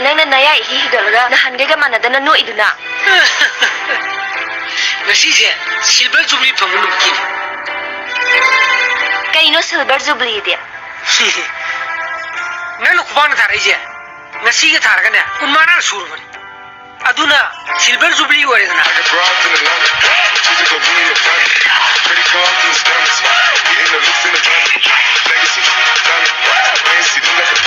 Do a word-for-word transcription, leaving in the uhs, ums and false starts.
ꯅꯪꯅ ꯅꯌꯥ ꯏꯍꯤ ꯍꯤꯒꯠꯂꯒ ꯅꯍꯥꯟꯒꯩꯒ ꯃꯥꯟꯅꯗꯅ ꯅꯣꯛꯏꯗꯨꯅ? ꯉꯁꯤꯁꯦ silver jubilee ꯐꯪꯕ ꯅꯨꯃꯤꯠꯀꯤꯅꯤ꯫ ꯀꯩꯅꯣ silver jubileeꯗꯤ? ꯅꯪꯅ ꯈꯨꯕꯥꯛꯅ ꯊꯥꯔꯛꯏꯁꯦ ꯉꯁꯤꯒ ꯊꯥꯔꯒꯅꯦ ꯀꯨꯟ ꯃꯉꯥ ꯁꯨꯔꯕꯅꯤ꯫ ꯑꯗꯨꯅ silver jubilee ꯑꯣꯏꯔꯦꯗꯅ꯫ I got broads in Atlanta. She just go be in the family. Pretty cars in the scammers. Getting the looks in the van. Legacy, diamond. Playing city like a